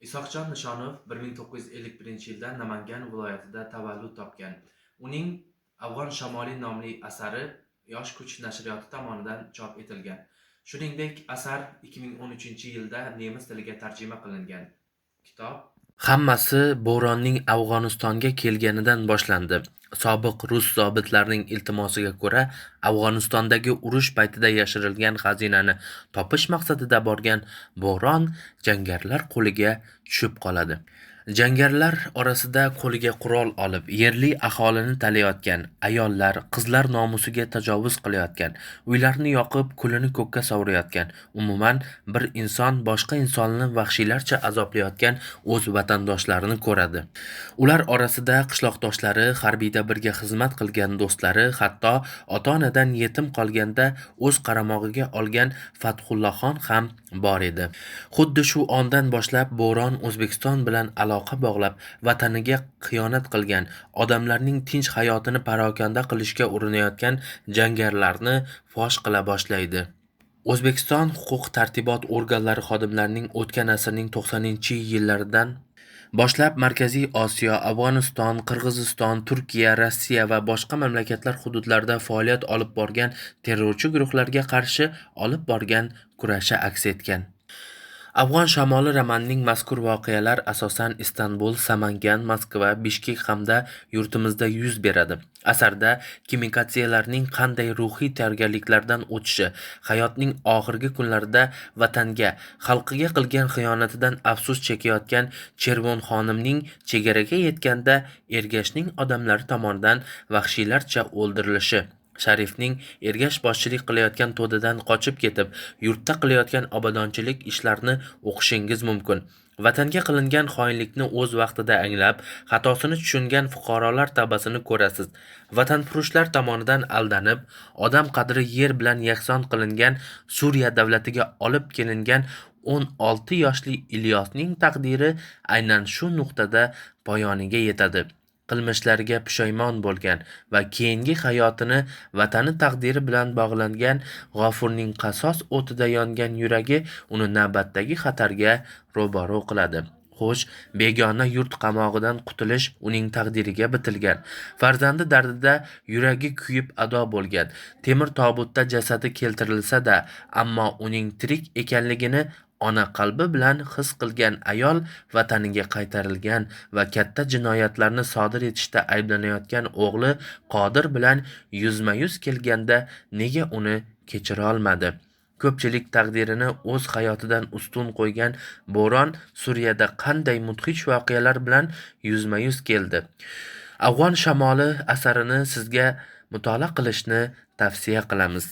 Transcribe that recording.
Isoqjon Nishonov 1951-yilda Namangan viloyatida tavallud topgan. Uning Afg'on shamoli nomli asari Yosh kuch nashriyoti tomonidan chop etilgan. Shuningdek, asar 2013-yilda nemis tiliga tarjima qilingan. Kitob Hammasi Bo'ronning Afg'onistonga kelganidan boshlandi. Sobiq rus zobitlarining iltimosiga ko'ra, Afg'onistondagi urush paytida yashirilgan xazinani topish maqsadida borgan Bo'ron jangarilar qo'liga tushib qoladi. Jangarilar orasida qo'liga qurol olib, yerli aholini talayotgan, ayollar, qizlar nomusiga tajovuz qilayotgan, uylarni yoqib, kulini ko'kka sovurayotgan, umuman bir inson boshqa insonni vahshiylarcha azoblayotgan o'z vatandoshlarini ko'radi. Ular orasida qishloqdoshlari, harbiyda birga xizmat qilgan do'stlari, hatto ota-onadan yetim qolganda o'z qaramog'iga olgan Fathullaxon ham bor edi. Xuddi shu ondan boshlab Bo'ron O'zbekiston bilan aloqa bog'lab, vataniga xiyonat qilgan, odamlarning tinch hayotini parokanda qilishga urinayotgan jangarilarni fosh qila boshlaydi. O'zbekiston huquq-tartibot organlari xodimlarining o'tgan asrning 90-yillaridan boshlab Markaziy Osiyo, Afg'oniston, Qirg'iziston, Turkiya, Rossiya va boshqa mamlakatlar hududlarida faoliyat olib borgan terrorchi guruhlarga qarshi olib borgan kurashi aks etgan. Afg'on shamoli romanining mazkur voqealar asosan Istanbul, Samangan, Moskva, Bishkek hamda yurtimizda yuz beradi. Asarda kimikatsiyalarning qanday ruhiy tayyorgarliklardan o'tishi, hayotning oxirgi kunlarida vatanga, xalqiga qilgan xiyonatidan afsus chekayotgan Chervon xonimning chegaraga yetganda Ergashning odamlari tomonidan vahshiylarcha o'ldirilishi, Sharifning Ergash boshchilik qilayotgan to'dadan qochib ketib, yurtda qilayotgan obodonchilik ishlarini o'qishingiz mumkin. Vatanga qilingan xoinlikni o'z vaqtida anglab, xatosini tushungan fuqarolar tavbasini ko'rasiz. Vatanfurushlar tomonidan aldanib, odam qadri yer bilan yakson qilingan Suriya davlatiga olib kelingan 16 yoshli Ilyosning taqdiri aynan shu nuqtada poyoniga yetadi. Qilmishlariga pushaymon bo'lgan va keyingi hayotini vatani taqdiri bilan bog'langan G'ofurning qasos o'tida yongan yuragi uni navbatdagi xatarga ro'baro' qiladi. Xo'sh, begona yurt qamog'idan qutulish uning taqdiriga bitilgan. Farzandi dardida yuragi kuyib ado bo'lgan. Temir tobutda jasadi keltirilsa-da, ammo uning tirik ekanligini ona qalbi bilan his qilgan ayol vataniga qaytarilgan va katta jinoyatlarni sodir etishda ayblanayotgan o'g'li Qodir bilan yuzma-yuz kelganda nega uni kechira olmadi? Ko'pchilik taqdirini o'z hayotidan ustun qo'ygan Bo'ron Suriyada qanday mudhish voqealar bilan yuzma-yuz keldi? Afg'on shamoli asarini sizga mutolaa qilishni tavsiya qilamiz.